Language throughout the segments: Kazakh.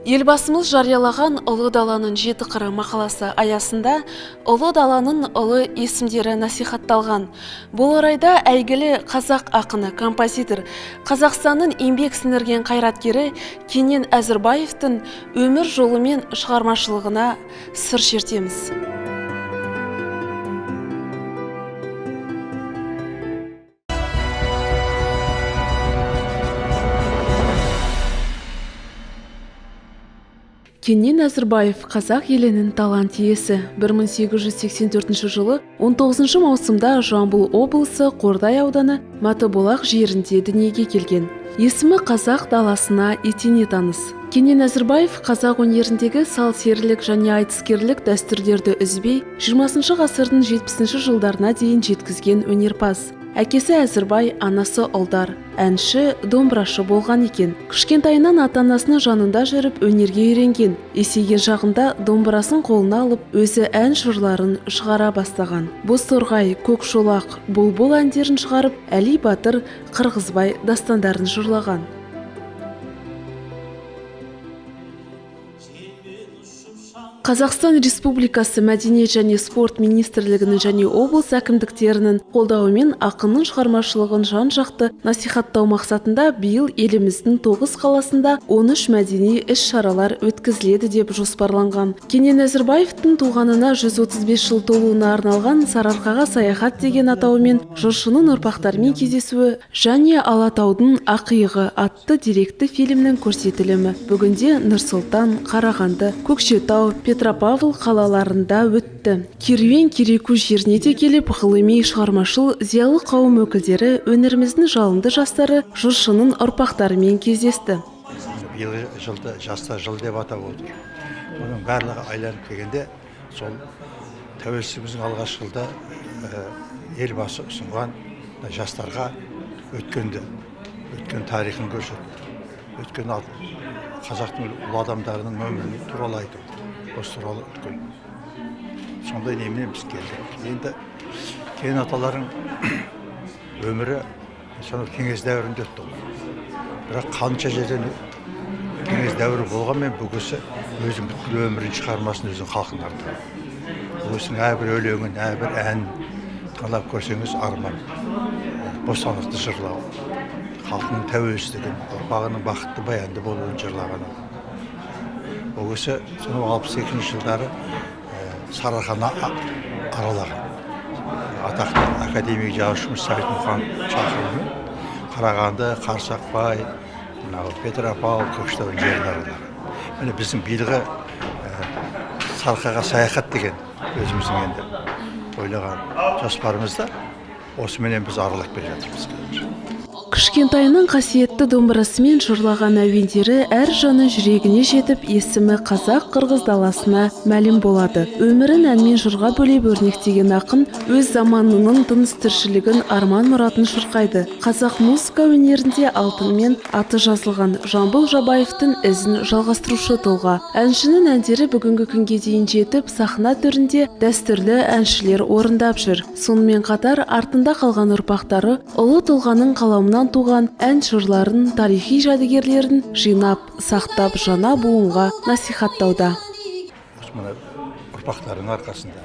Елбасымыз жариялаған Ұлы даланың жеті қыры мақаласы аясында Ұлы даланың ұлы есімдері насихатталған. Бұл орайда әйгілі қазақ ақыны, композитор, Қазақстанның еңбек сіңірген қайраткері Кенен Әзірбаевтың өмір жолы мен шығармашылығына сыр шертеміз. Кенен Әзірбаев қазақ елінің талант иесі. 1884 жылы 19 маусымда Жамбыл облысы Қордай ауданы Матыбұлақ жерінде дүниеге келген. Есімі қазақ даласына етене таныс. Кенен Әзірбаев қазақ өнеріндегі сал-серілік және айтыскерлік дәстүрлерді үзбей, 20 ғасырдың 70 жылдарына дейін жеткізген өнерпаз. Әкесі Әзірбай, анасы Ұлдар, әнші, домбырашы болған екен. Кішкентайынан ата-анасының жанында жүріп өнерге үйренген. Есейген шағында домбырасын қолына алып, өзі ән жырларын шығара бастаған. Бозторғай, Көкшолақ, Бұлбұл әндерін шығарып, Әли батыр, Қырғызбай дастандарын жырлаған. Қазақстан Республикасы Мәдениет және спорт министрлігінің және облыс әкімдіктерінің қолдауымен ақынның шығармашылығын жан-жақты насихаттау мақсатында биыл еліміздің 9 қаласында 13 мәдени іс-шаралар өткізіледі деп жоспарланған. Кенен Әзірбаевтың туғанына 135 жыл толуына арналған Сарыарқаға саяхат деген атауымен жыршының ұрпақтарымен кездесуі және Алатаудың ақиығы атты деректі фильмнің көрсетілімі бүгінде Нұр-Сұлтан, Қарағанды, Көкшетау, Петропавл қалаларында өтті. Керуен Кереку жеріне де келіп, ғылыми, шығармашыл, зиялы қауым өкілдері, өңіріміздің жалынды жастары жыршының ұрпақтарымен кездесті. Биылғы жылды жастар жылы деп атап отыр. Оның барлығы айланып келгенде сол тәуелсіздігіміздің алғашқы жылда елбасы ұсынған жастарға өткенді, өткен тарихын көрсетті, өткен қазақтың ұлы адамдарының өмірі туралы айту, осы туралы үлкен сондай неменен біз келдік. Енді Кенен аталарың өмірі сонау кеңес дәуірінде өтті ғой. Бірақ қанша жерден кеңес дәуірі болғанмен бұл кісі өзінің бүткіл өмірін, шығармасын өзінің халқына арнады. Бұл кісінің әрбір өлеңін, әрбір әнін тыңдап көрсеңіз, арман, бостандықты жырлау, халқының тәуелсіздігін, ұрпағының бақытты баянды болуын жырлаған. Ол кісі сонау 62 жылдары Сарыарқаны аралаған. Атақты академик жазушымыз Сәбит Мұқанов шақыруымен Қарағанды, Қарсақбай, мынау Петропавл, Көкшетаудың жерін аралаған. Міне біздің биылғы Сарыарқаға саяхат деген өзіміздің енді ойлаған жоспарымызда осыменен біз аралап келе жатырмыз қазір. Кішкентайынан қасиетті домбырасымен жырлаған әуендері әр жанның жүрегіне жетіп, есімі қазақ-қырғыз даласына мәлім болады. Өмірін ән мен жырға бөлеп өрнектеген ақын өз заманының тыныс тіршілігін, арман мұратын шырқайды. Қазақ музыка өнерінде алтынмен аты жазылған Жамбыл Жабаевтың ізін жалғастырушы тұлға. Әншінің әндері бүгінгі күнге дейін жетіп, сахна төрінде дәстүрлі әншілер орындап жүр. Сонымен қатар артында қалған ұрпақтары ұлы тұлғаның қаламынан туған ән жырларын, тарихи жәдігерлерін жинап, сақтап, жаңа буынға насихаттауда. Осы мына ұрпақтарының арқасында,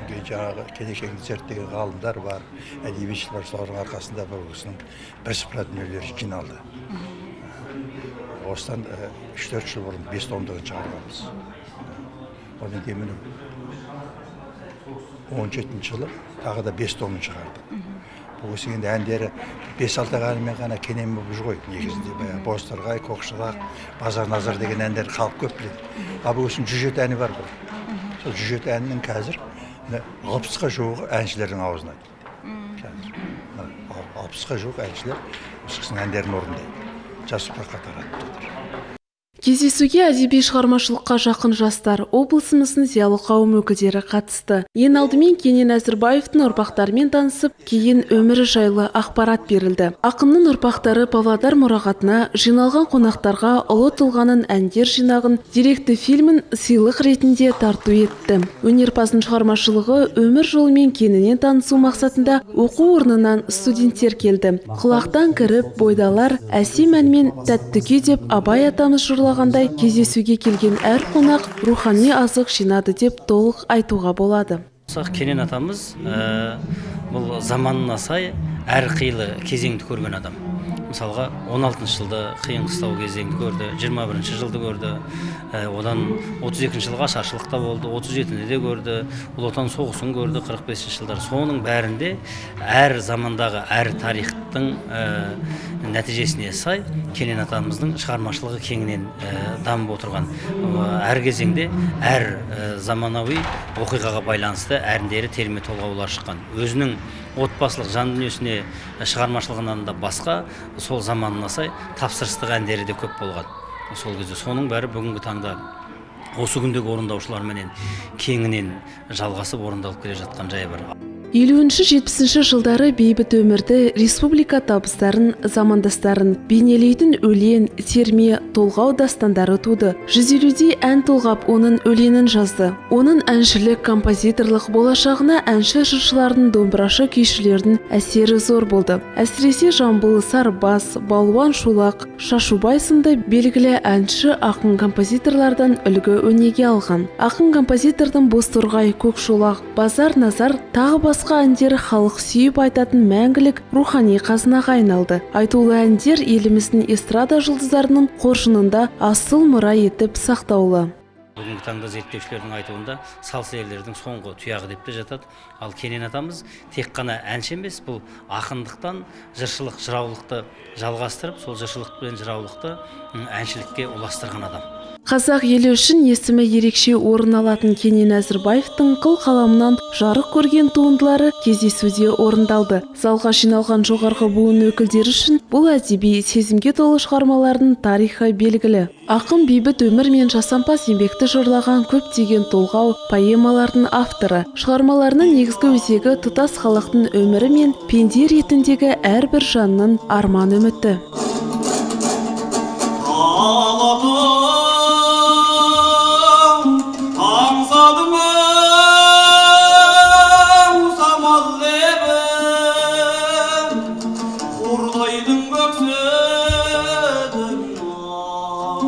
кейін жаңағы Кенекеңді зерттеген ғалымдар бар, әдебиетшілер бар, солардың арқасында бұл кісінің бірсыпыра дүниелері жиналды. Осыдан 3-4 жыл бұрын 5 томдығын шығарғанбыз. Одан кейін міне 17 жылы тағы да 5 томын шығардық. Бұл кісі енді әндері 5-6 әнімен ғана Кенен болып жүр ғой негізінде. Баяғы Бозторғай, Көкшолақ, Базар Назар деген әндер халық көп біледі. Ал бұл кісінің 107 әні бар ғой. Сол 107 әнінің қазір 60-қа жуығы әншілердің аузына тиді. Қазір 60-қа жуық әншілер осы кісінің әндерін орындайды. Жас ұрпаққа таратып жатыр. Кездесуге әдеби шығармашылыққа жақын жастар, облысымыздың зиялы қауым өкілдері қатысты. Ең алдымен Кенен Әзірбаевтың ұрпақтарымен танысып, кейін өмірі жайлы ақпарат берілді. Ақынның ұрпақтары Павлодар мұрағатына жиналған қонақтарға ұлы тұлғаның әндер жинағын, деректі фильмін сыйлық ретінде тарту етті. Өнерпаздың шығармашылығы, өмір жолымен кеңінен танысу мақсатында оқу орнынан студенттер келді. Құлақтан кіріп, бойдалар әсем әнмен тәтті күй деп Абай атамыз жырлаған жоспарлағандай, кездесуге келген әр қонақ рухани азық жинады деп толық айтуға болады. Кенен атамыз бұл заманына сай әр қилы кезеңді көрген адам. Мысалға, 16 жылды қиын қыстау кезеңді көрді, 21 жылды көрді, одан 32 жылғы ашаршылық та болды, 37-де де көрді, Ұлы Отан соғысын көрді, 45 жылдар. Соның бәрінде әр замандағы әр тарихтың нәтижесіне сай Кенен атамыздың шығармашылығы кеңінен дамып отырған. Әр кезеңде әр заманауи оқиғаға байланысты әндері, терме толғаулар шыққан. Өзінің отбасылық жан дүниесіне, шығармашылығынан да басқа сол заманына сай тапсырыстық әндері де көп болған. Сол кезде соның бәрі бүгінгі таңда осы күндегі орындаушыларменен кеңінен жалғасып орындалып келе жатқан жайы бар. 50-70 жылдары бейбіт өмірді, республика табыстарын, замандастарын бейнелейтін өлең, терме, толғау, дастандары туды. 150-дей ән толғап, оның өлеңін жазды. Оның әншілік, композиторлық болашағына әнші жыршылардың, домбырашы күйшілердің әсері зор болды. Әсіресе Жамбыл Сарыбас, Балуан Шолақ, Шашубай сынды белгілі әнші, ақын, композиторлардан үлгі өнеге алған. Ақын композитордың «Бозторғай», «Көкшолақ», «Базар Назар» тағы басқа әндері халық сүйіп айтатын мәңгілік рухани қазынаға айналды. Айтулы әндер еліміздің эстрада жұлдыздарының қоржынында асыл мұра етіп сақтаулы. Бүгінгі таңда зерттеушілердің айтуында, сал серілердің соңғы тұяғы деп те жатады. Ал Кенен атамыз тек қана әнші емес, бұл ақындықтан жыршылық, жыраулықты жалғастырып, сол жыршылық пен жыраулықты әншілікке ұластырған адам. Қазақ елі үшін есімі ерекше орын алатын Кенен Әзірбаевтың қыл қаламынан жарық көрген туындылары кездесуде орындалды. Залға жиналған жоғарғы буын өкілдері үшін бұл әдеби сезімге толы шығармалардың тарихы белгілі. Ақын бейбіт өмір мен жасампаз еңбекті жырлаған көптеген толғау, поэмалардың авторы. Шығармаларының негізгі өзегі — тұтас халықтың өмірі мен пенде ретіндегі әрбір жанның арман үміті. Алатау аңсадым ау самал лебін, Қордайдың көк сүтін ау,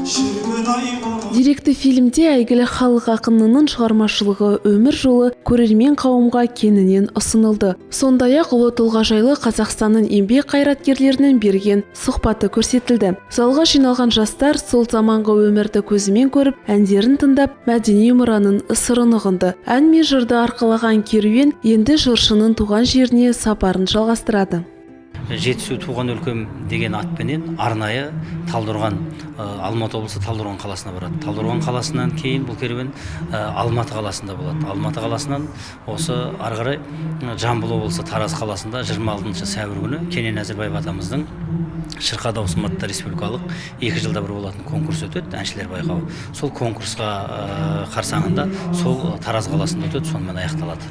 шіркін ай. Деректі фильмде әйгілі халық ақынының шығармашылығы, өмір жолы көрермен қауымға кеңінен ұсынылды. Сондай-ақ ұлы тұлға жайлы Қазақстанның еңбек қайраткерлерінің берген сұхбаты көрсетілді. Залға жиналған жастар сол заманғы өмірді көзімен көріп, әндерін тыңдап, мәдени мұраның сырын ұғынды. Ән мен жырды арқалаған керуен енді жыршының туған жеріне сапарын жалғастырады. «Жетісу — туған өлкем» деген атпенен арнайы Талдықорған, Алматы облысы Талдықорған қаласына барады. Талдықорған қаласынан кейін бұл керуен Алматы қаласында болады. Алматы қаласынан осы ары қарай Жамбыл облысы Тараз қаласында 26 сәуір күні Кенен Әзірбаев атамыздың «Шырқа дауысым» атты республикалық 2 жылда бір болатын конкурс өтеді, әншілер байқауы. Сол конкурсқа қарсаңында сол Тараз қаласында өтеді, сонымен аяқталады.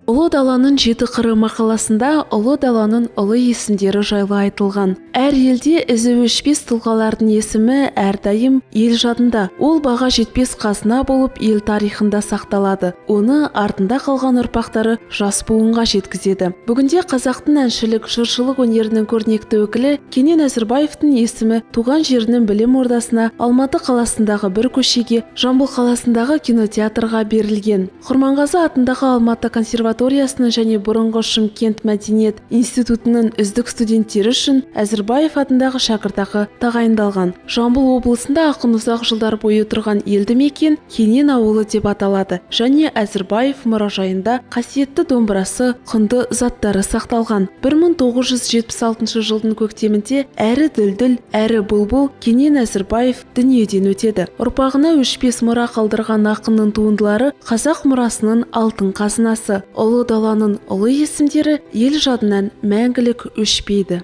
«Ұлы даланың жеті қыры» мақаласында ұлы даланың ұлы есімдері жайлы айтылған. Әр елде ізі өшпес тұлғалардың есімі әрдайым ел жадында. Ол баға жетпес қазына болып ел тарихында сақталады. Оны артында қалған ұрпақтары жас буынға жеткізеді. Бүгінде қазақтың әншілік, жыршылық өнерінің көрнекті өкілі Кенен Әзірбаевтың есімі туған жерінің білім ордасына, Алматы қаласындағы бір көшеге, Жамбыл қаласындағы кинотеатрға берілген. Құрманғазы атындағы Алматы консерваториясының және бұрынғы Шымкент мәдениет институтының үздік студенттері үшін Әзірбаев атындағы шәкіртақы тағайындалған. Жамбыл облысында ақын ұзақ жылдар бойы тұрған елді мекен Кенен ауылы деп аталады және Әзірбаев мұражайында қасиетті домбырасы, құнды заттары сақталған. 1976 жылдың көктемінде әрі дүлдүл, әрі бұлбұл Кенен Әзірбаев дүниеден өтеді. Ұрпағына өшпес мұра қалдырған ақынның туындылары — қазақ мұрасының алтын қазынасы. Ұлы даланың ұлы есімдері ел жадынан мәңгілік өшпейді.